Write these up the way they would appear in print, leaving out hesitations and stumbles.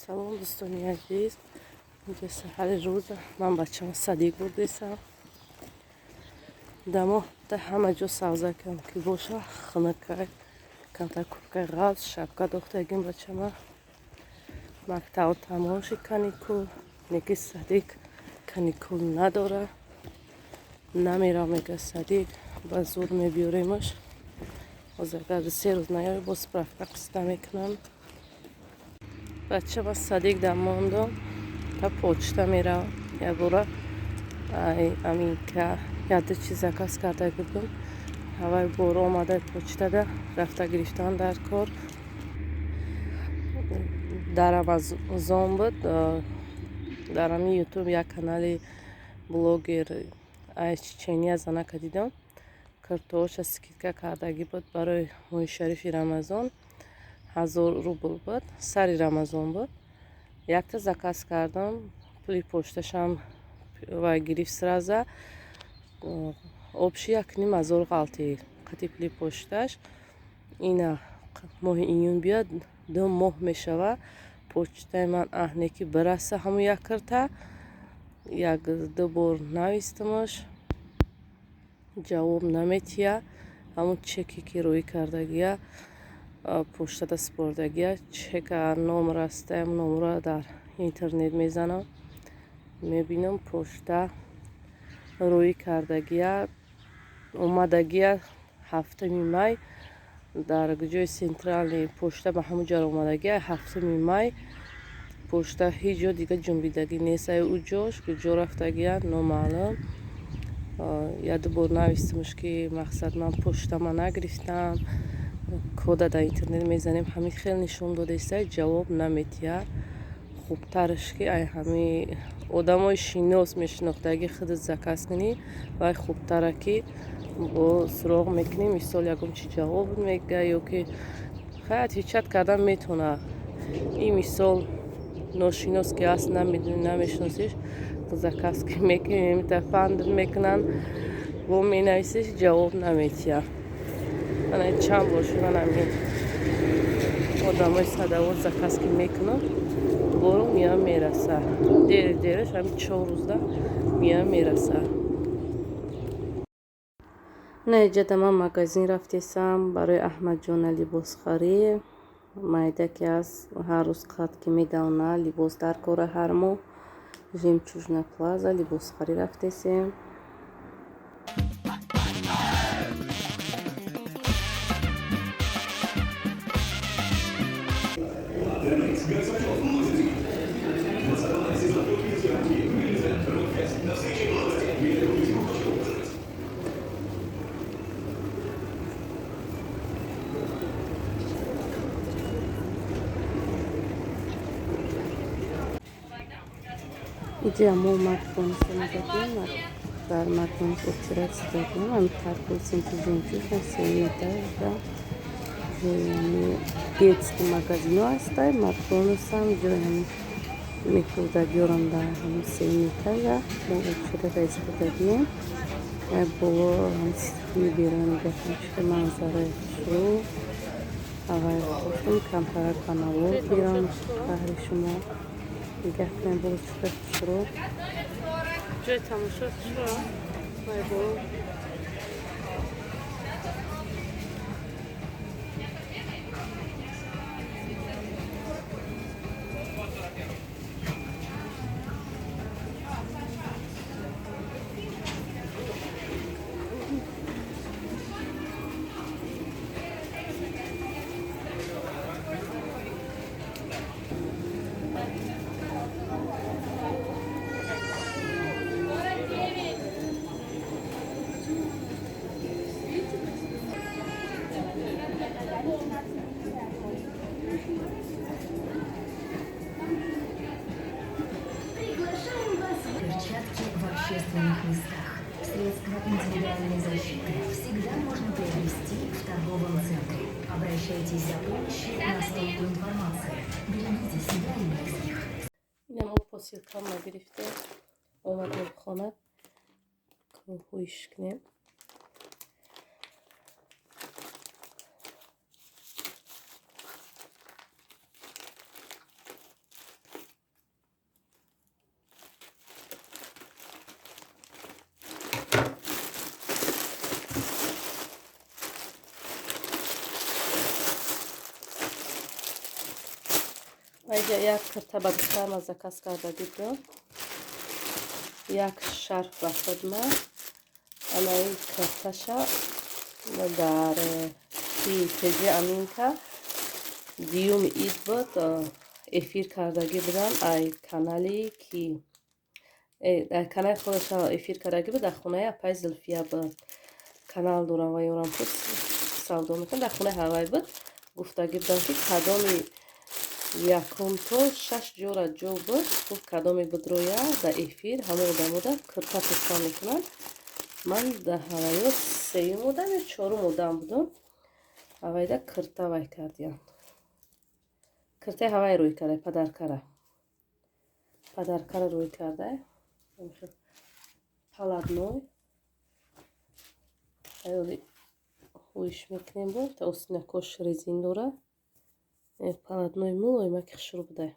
Салом, дӯстони азиз. Инҷа саҳари рӯза ман бачама садик бурдесам. Дамо да ҳама ҷо савзакам ки боша, хунукай, камтар курткаи ғафз, шапка дохтагим бачама. Мактаб тамом шид, каникул. Неки садик каникул надора. Намерав, мега садик, ба зур мебиёремаш. Ҳозир агар 3 рӯз наёй, боз справка қиста мекунам. Бача ба садик да мондам, та почта меравам. Якбора аминка яду чиз заказ карда будам. Ҳавай бор омада, почтада рафта гирифтан дар кор. Дар Амазон буд, дар ҳамин Ютуб як канали блогер ай Чечения занака дидам. Картоша скидка кардагӣ буд барои моҳи шарифи Рамазон. 1000 рубл буд, сари Рамазон буд. Якта заказ кардам, пули почташам вай гирифт сразу. Общий 1500 ғалти қати пули почташ. Ина моҳи июн биёд, 2 моҳ мешава. Почтаи ман аҳне ки бираса ҳамун як кирта. Як ду бор навистамаш, ҷавоб наметия. Ҳамун чеке ки рӯӣ кардагия, почтада супордагия, чека номер аста, номерро дар интернет мезанам, мебинам, почта рӯӣ кардагия, омадагия 7-уми май дар ҷои центральный почта, ба ҳамун ҷо омадагия. 7-уми май почта ҳеҷ ҷо дига ҷунбидагӣ нест. Ай ӯ ҷош куҷо рафтагия, номаълум. Яду бор навистамаш, ки мақсад ман почтама нагирифтам, кода дар интернет мезанем, ҳамин хел нишон додаиста, ҷавоб наметиҳад. Хубтараш ки ай ҳами одамои шинос, мешинохтагӣ худат заказ кунӣ, вай хубтара, ки бо суроғ мекунӣ, мисол ягон чи ҷавоб мега ё ки хай отвечать кардан метавона. Ин мисол ношинос ки аст, намедонӣ, намешиносиш, заказ ки мекунӣ, фанд мекунанд, бо менависиш, ҷавоб наметиҳад. Ана чанд бор шуд, ман ҳамин одамои садовод заказ ки мекунам, бору мея мераса. Дери дераш ҳамин 4 рӯзда мея мераса. На иҷада ман магазин рафтесам барои Аҳмадҷона либосхарӣ. Майда ки аст, ҳар рӯз қад ки медавна, либос дар кора. Ҳар моҳ Жемчужная Плаза либосхарӣ рафтесем. Иҷа мо Макдоналдс омадагем, дар Макдоналдс очередь сидагем. Ҳами торговый центр Жемчужина, сеюм этажда ҷои ҳами детский магазино ҳастай, Макдоналдсам ҷои ҳами мехӯрдагиёрам дар ҳами сеюм этажа. Мо очередь истодагем. Боло мебирам, нигоҳ кунед, чӣ манзараи хушрӯ. Аввал хостам камтарак ба навор гирам баҳри шумо. Нигоҳ кунед, боло чӣ хушрӯ. Ҷои тамошо хушрӯ. Вай боло. Приглашаем вас в перчатки в общественных местах. Средства индивидуальной защиты всегда можно приобрести в торговом центре. Обращайтесь за помощью на стойку информации. Берегите себя и близких. Ина мо посилкама гирифтем, омадем хона, ҳоиш кунем. Вайҷа як кирта ба духтарма заказ карда будам. Як шарф ба худма. Анаи кирташа дар ТЖ Аминка диюми ид буд, эфир кардагӣ будам ай канали ки дар канали худашам эфир кардагӣ буд, дар хонаи апай Зулфия буд. Канал дорам ва ёрам худ савдо мекунам, дар хонаи ҳавай буд. Гуфтагӣ будам, ки кадоми якум то шаш ҷора ҷо буд, гуфт кадоми будроя дар эфир ҳамон одамода кирта туҳфа мекунанд. Ман дар ҳавайё сеюм одам ё чорум одам будам. Ҳавайда кирта вай кардиянд. Киртаи ҳавай рӯй карда, падаркара. Падаркара рӯй карда. Палатной. Аёли ҳуиш мекунем бо, та остинакош резин дора. Палатной мулоимаки хушрӯ буда.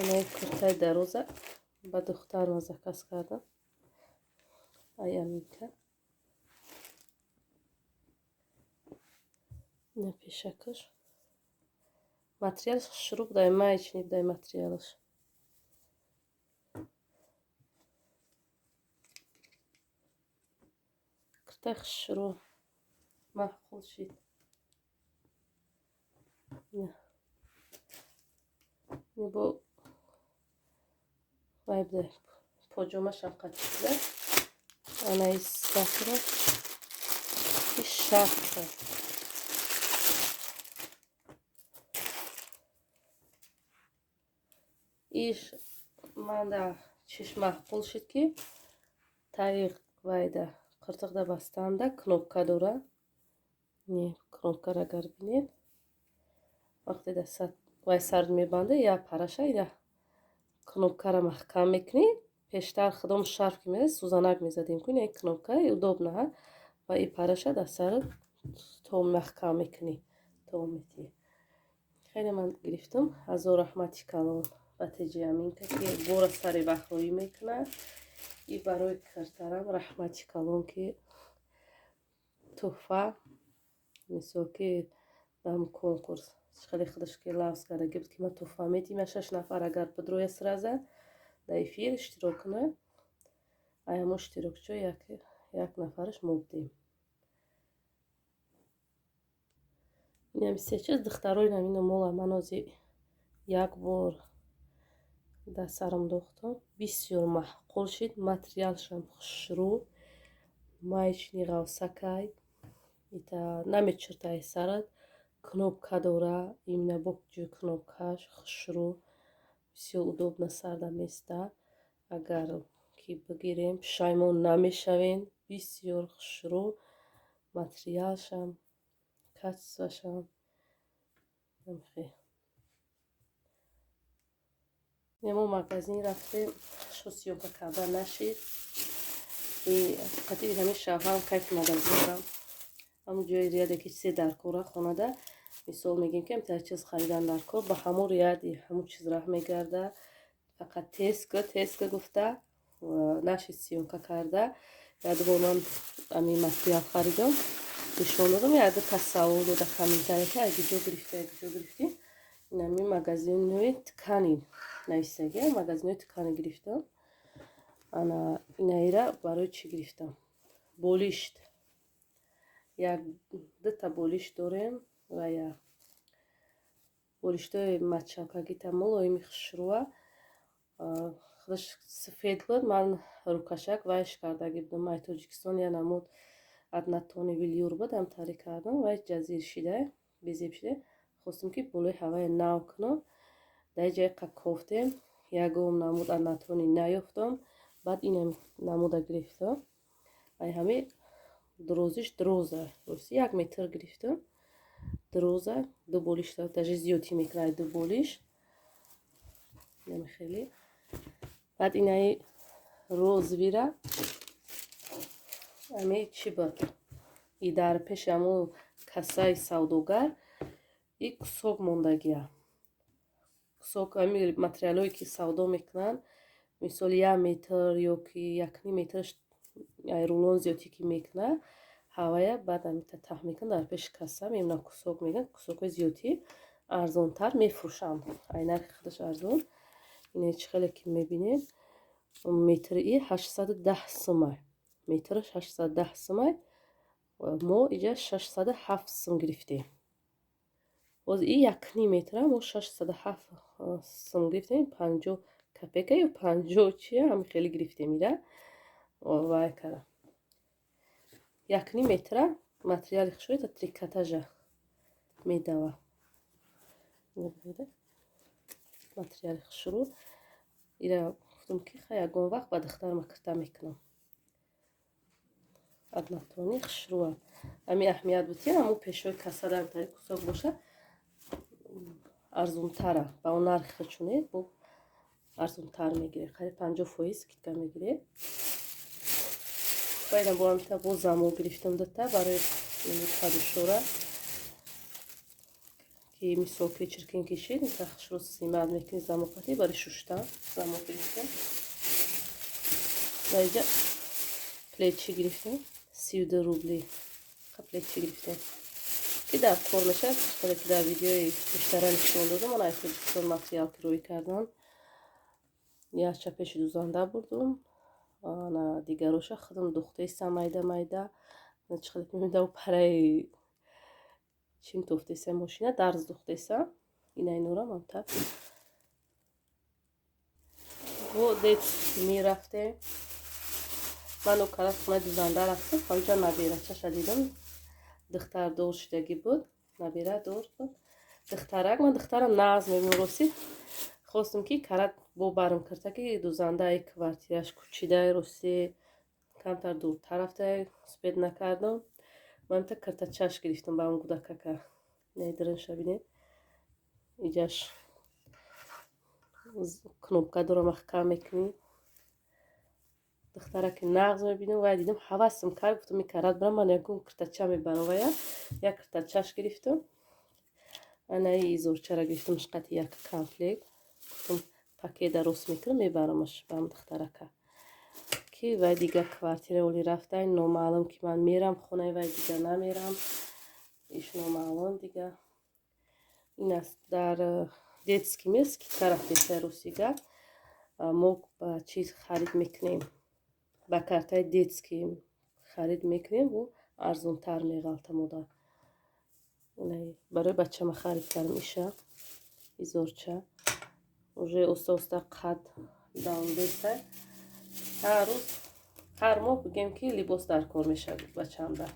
Анаи куртаи дароза ба духтарма заказ кардам. Ай Аминка. Ина пешакаш. Материалаш хушрӯ буда, маечни буда материалаш. Куртаи хушрӯ маъқул шид. Бо вай буда, поҷомашам қачида. Анаи сафро и шарфа. Иш манда чиш маъқул шид, ки таи вайда қиртиқда бастанда кнопка дора. Не, кнопкаро агар бинед, вақте дар вай сард мебанда, я параша я кнопкаро маҳкам мекунӣ. Пештар худом шарф ки мезад, сӯзанак мезадем, кун як кнопка удобно ҳа, ва и параша дар сарат то маҳкам мекунӣ, то метиҳӣ. Хеле ман гирифтам. Ҳазор раҳмати калон ба ТЖ Аминка, ки бора сари вақт рӯӣ мекунад. И барои киртарам раҳмати калон, ки туҳфа, мисол ки дар конкурс хеле худаш ки лавз карда буд, ки ман туҳфа медиҳам, шаш нафар агар бидроя сраза дар эфир иштирок кунад, ай ҳамон иштирокчиҳо як нафараш мо будем. Инам се чиз духтарои намина мола ман ози як бор дар сарам дохтам, бисёр маъқул шид, материалшам хушрӯ, маечни ғавсакай, ита намечиртай сарат, кнопка дора, именно бо ҷои кнопкаш хушрӯ, бисёр удобно сарда места. Агар ки бигирем, пушаймон намешавем, бисёр хушрӯ, материалшам, качествашам. Мо магазин рафтем, шо съёмка карда нашид. Қатиби ҳамин шавҳарам кайфи магазин рафт. Ҳамон ҷои ряде ки чизе дар кора хонада, мисол мегем, ки ҳамтар чиз харидан дар кор, ба ҳамон ряди ҳамон чиз раҳ мегарда. Фақат теска, теска гуфта, нашид съёмка карда. Як бор ман ҳамин материал харидам, нишон додам, як кас савол дода комментария, ки аз куҷо гирифтӣ, аз куҷо гирифтӣ. Ин ҳамин магазинҳои ткани нависагӣ, магазинҳои ткани гирифтам. Ана инаира барои чӣ гирифтам? Болишт. Як дута болишт дорем ва як болиштҳои мачалкагита мулоими хушрӯа. Худаш сафед буд, ман рӯкашак вайш кардагӣ будам. Ай Тоҷикистон я намуд однотонный велюр буд, ҳамтари кардам, вай ҷазир шида, безеб шида. Хостам, ки болои ҳавае нав кунам. Дар ҷое қа кофтем, ягон намуд однотонный наёфтам. Баъд инам намуда гирифтам. Ай ҳами дурозиш дуроза, рости 1 метр гирифтам. Дуроза, ду болиш даже зиёдтӣ мекунад ду болиш. Инам хеле. Баъд инаи розовыйра ами чӣ буд? И дар пеши ҳамон кассаи савдогар и кусок мондагия. Кусок ами материалҳое ки савдо мекунанд, мисол 1 метр ё ки 1,5 метр рулон зиёдтӣ ки мекунад, Ҳавая баъд амита таҳ мекунам дар пеши касса мемонам, кусок мегӯям, кусокҳои зиёдтӣ арзонтар мефурӯшам. Ай нархи худаш арзон. Ине чӣ хеле ки мебинед, метри 810 сумай. Метраш 810 сумай. Мо иҷа 607 сум гирифтем. Боз и 1,5 метра мо 607 сум гирифтем, 50 копейка ё 50 чия ҳам хеле гирифтем ира. Вай кара. 1,5 метра материали хушрӯй та трикотажа медава. Материали хушрӯ. Ира гуфтам ки хай ягон вақт ба духтарма кирта мекунам. Однотонный хушрӯа. Ами аҳамият буд, ҳамун пешои касадан тари кусок боша арзонтара. Ба он нархи худшоне бо арзонтар мегиред. Қариб 50% скидка мегиред. Баъдам бо ҳамита бо замо гирифтам дута барои кадушора ки мисол ки чиркин кишид, мисал хушрӯ симат мекунӣ замоқати барои шуштан замо гирифтем. Ва иҷа плечи гирифтем 32 рубли плечи гирифтем ки дар кор мешавад. Хеле ки дар видеои пештара нишон додам, ман аз Тоҷикистон материал ки рӯй кардам, якча пеши дузанда бурдум, ана дигароша худам духтесам майда майда, чӣ хеле ки мебинед, параи чим тофтесам мошина дарз духтесам, ина инора мамта. Бо дет мерафтем. Ман окара хонаи дузанда рафтам, ҳамҷа набирачаша дидам, духтар дор шидагӣ буд, набира дор буд. Духтарак, ман духтара нағз мебинам, рости хостам ки карат бо барм кирта ки дузандаи квартираш кучидаи, рости камтар дуртар рафта успед накардам. Ман та киртачаш гирифтам ба он гудакака. Инаи бинед, иҷаш кнопка дора, маҳкам мекунӣ. Духтараки нағз мебинам вая дидам, ҳавасам кард, гуфтам ин карат барам, ман ягон киртача мебарам вая. Як киртачаш гирифтам, анаи изорчара гирифтам, шқати як комплект. Гуфтам пакета рост мекунам, мебарамаш ба ам духтарака. Ки вай дига квартира оли рафтай, номаълум ки ман мерам хонаи вай, дига намерам, иш номаълум дига. Ин аст дар детский мир скидка рафтеса росига. Мо ба чиз харид мекунем, ба картаи детский харид мекунем, бу арзонтар меғалта мода. Барои бачама харид кардам иша изорча. Уже оста оста қад давомдеста. Ҳар рӯз, ҳар моҳ бигем ки либос дар кор мешавад бачаамда.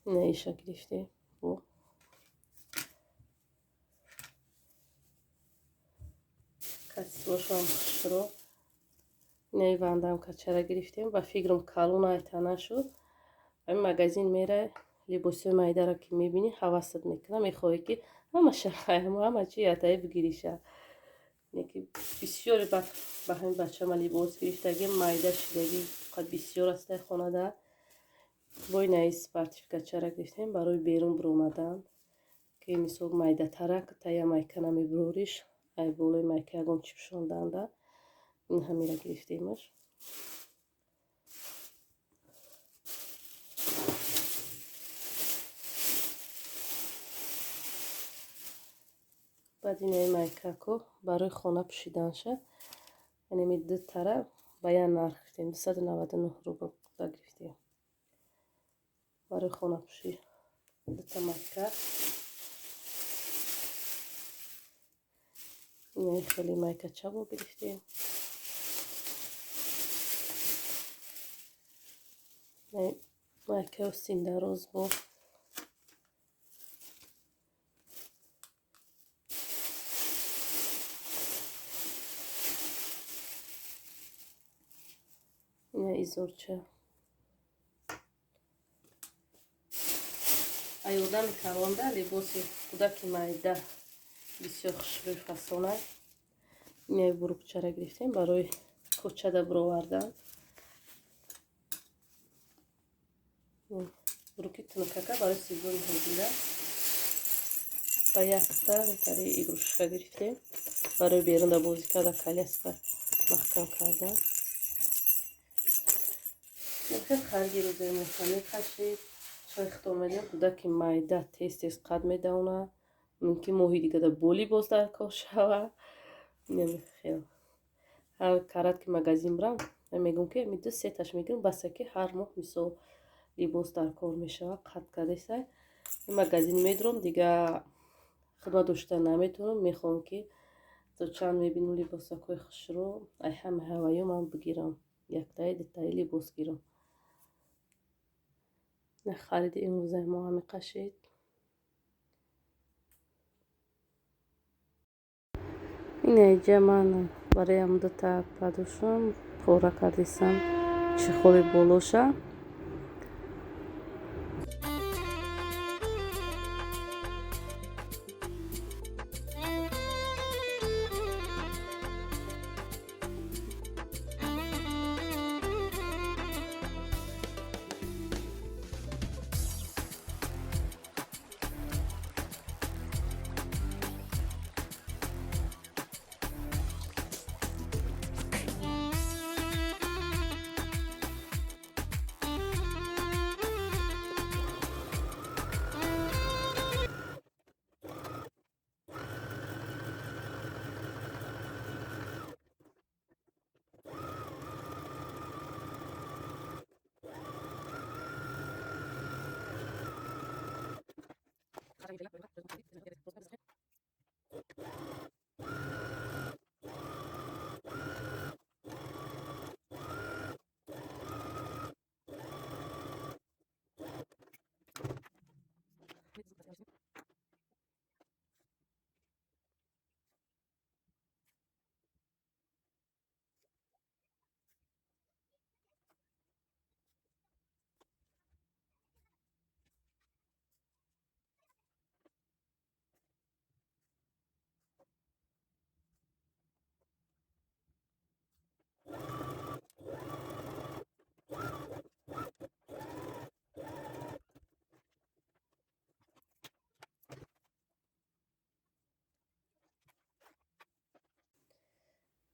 Ина иша гирифтем бо касбошам хушро. Инаи вандам качара гирифтем, ба фикрам калон айта нашуд. Ҳамин магазин мерай, либосҳои майдаро ки мебинӣ, ҳавасат мекунад, мехоҳӣ ки ҳамаша ҳама чи ятаи бигириша. Неки бисёре ба ҳамин бачама либос гирифтагӣ, майда шидагӣ фақат бисёр астай хонада. Бо инаи спортивкачара гирифтем барои берун биромадан, ки мисол майдатарак тая майка намебурориш, ай болои майка ягон чи пӯшонданда. Ин ҳамира гирифтемаш. Баъд инаи майкако барои хона пӯшиданша, яъне ду тара ба як нарх гирифтем, 299 рубл гирифтем барои хонапӯшӣ дута майка. Инаи хеле майкача бо гирифтем. Майкаи остиндароз бо ина изорча. Ай одами калонда либоси кӯдаки майда бисёр хушрӯй фасона. Инаи бурукчара гирифтем барои кӯчада бировардан. Буруки тунукака барои сезони ҳозира. Ба якта тари игрушка гирифтем барои берунда бозӣ карда, коляска маҳкам кардан. Хел хариди рӯзои моҳа мекашид. Чой хитон медиҳам, кӯдаки майда тез-тез қад медавона. Мумкин моҳи дигада бо либос дар кор шава. Хел. Ҳар карат ки магазин бирам, мегӯм ки ами ду сеташ мегирам, басе ки ҳар моҳ мисол либос дар кор мешава, қад кардесай. Магазин медурам, дига хидмат дошта наметавонам, мехоҳам ки то чанд мебинам либосакҳои хушрӯ, ай ҳама ҳаваё ман бигирам, яктаи дутаи либос гирам. Хариди имрӯзаи мо ҳами қашид. Инаиҷа ман барои ҳам дута падушам пора кардисам чехоли болоша.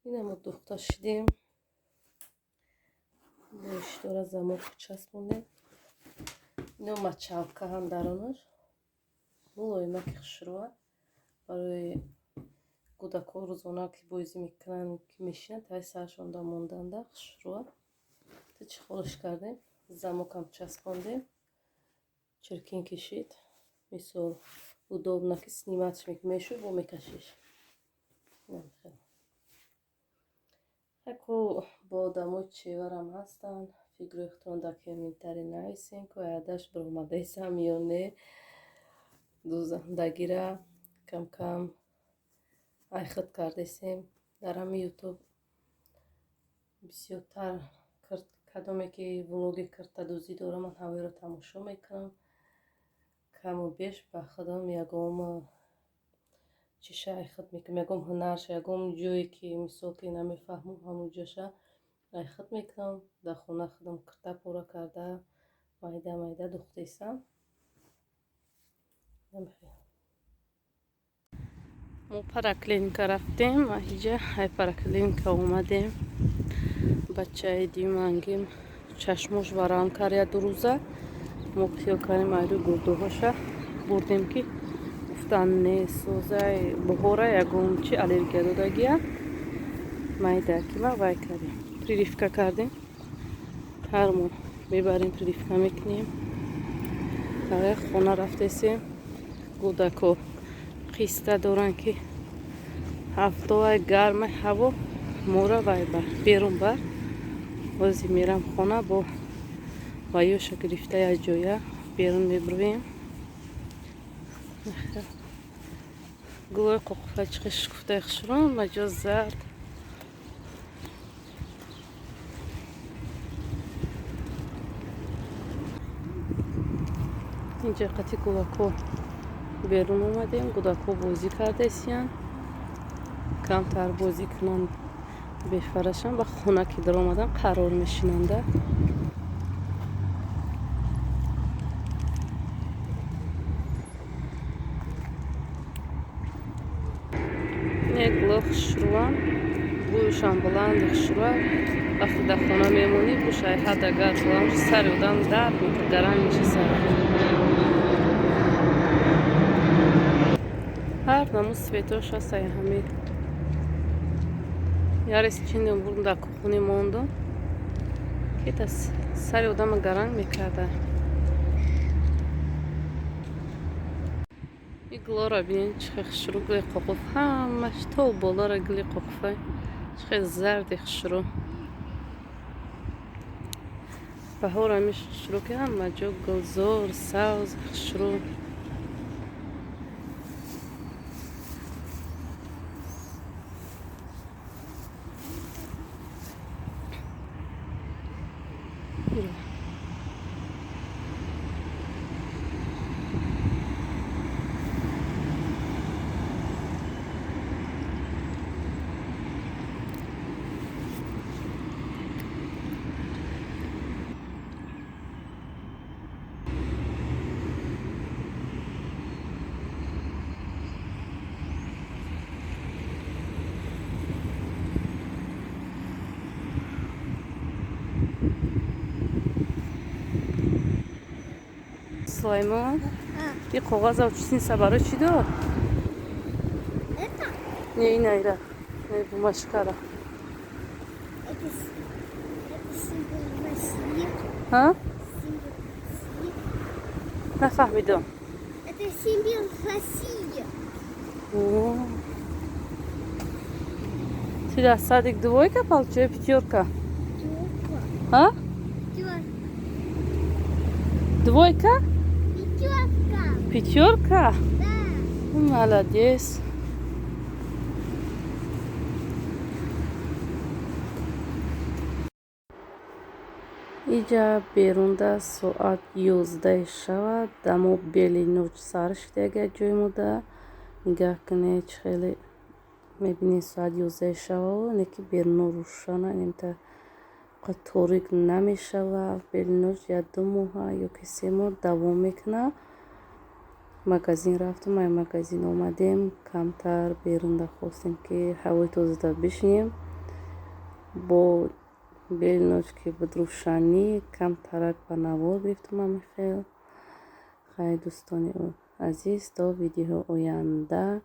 Ина мо духта шидем. Боиштора замок часпондем. Ино мачалка ҳам даронаш. Мулоимаки хушрӯа. Барои кӯдакҳо рӯзона ки бозӣ мекунанд, ки мешинанд, тай сарашон да монданда хушрӯа. Ту чӣ холиш кардем? Замокам часпондем. Чиркин кишид. Мисол удобно ки сниматш мешуд, бо мекашиш. Ҳаку бо одамои чеварам ҳастанд. Фикрҳои худтон дар комментарий нависен, ку аядаш баромадаисам ё не. Дузандагира кам-кам айхид кардесем. Дар ҳами ютуб бисёртар кадоме ки влоги киртадӯзӣ дорам, ман ҳамаеро тамошо мекунам. Каму беш ба худам ягон чиша айхид мекунам, ягон ҳунарша, ягон ҷое ки мисол ки намефаҳмам, ҳамон ҷоша айхид мекунам. Дар хона худам кирта пора карда, майда майда духтесам. Мо параклиника рафтем, аҳиҷа ай параклиника омадем. Бачаи димангим чашмош варам кард як ду рӯза. Мо хиёл кардем айрӯи гурдуҳоша бурдем ки гуфтан не, созаи буҳора ягон чи аллергия додагия. Майда ки ма вай кардем, прививка кардем. Ҳар моҳ мебарем, прививка мекунем. Барои хона рафтесем. Кӯдако қиста доранд ки ҳафтои гармаи ҳаво мора вай бар берун бар. Бози мерам хона бо ваёша гирифта як ҷоя берун мебурем. Гулои қоқфачқи шукуфтаи хушрӯ маҷоз зард. Инҷа қати гулакҳо берун омадем. Гудакҳо бозӣ кардесиянд. Камтар бозӣ кунанд бефарашанд, ба хона ки даромадан қарор мешинанда. Гуло хушрӯам, бӯюшам баланди хушрӯа. Вақте дар хона мемонӣ, бушай ҳад агар сари одам дард мекунад, гаранг меша сар. Ҳар намуд цветош ҳастай ҳами. Ярес чиндем бурдум дар кухони мондум. Кета сари одама гаранг мекарда. И гулора бинед, чӣ хел хушрӯ гули қоқуф, ҳамаш то болора гули қоқуфай. Чӣ хел зарди хушрӯ. Баҳор ҳамиш хушрӯ ки ҳама ҷо гулзор, сабз, хушрӯ. Сулаймон, и коғаза учительница барои чӣ дод? Это? Не, ина ира. Не, бумажкара. Это символ России. Ҳа? Символ России. Нафаҳмидам. Это символ России. О. Ты дар садик двойка получил, пятёрка? Пятёрка. А? Пятёрка. Двойка? Пятёрка. Пятёрка? Да. Молодец. Иҷа берунда соат 11 шава, дамо бели нӯч сар шидага ҷоймода. Нигаҳ кунед, чӣ хеле мебинед, соат 11 шава, не ки беруно рӯшана, немта торик намешава. Бели нӯч 1-2 моҳа ё ки 3 моҳ давом мекунад. Магазин рафтам, ай магазин омадем, камтар берунда хостем ки ҳавои тозада бишинем. Бо бели нӯч ки буд рӯшанӣ, камтарак ба навор гирифтам ҳамин хел. Хайр, дӯстони азиз, то видеои оянда.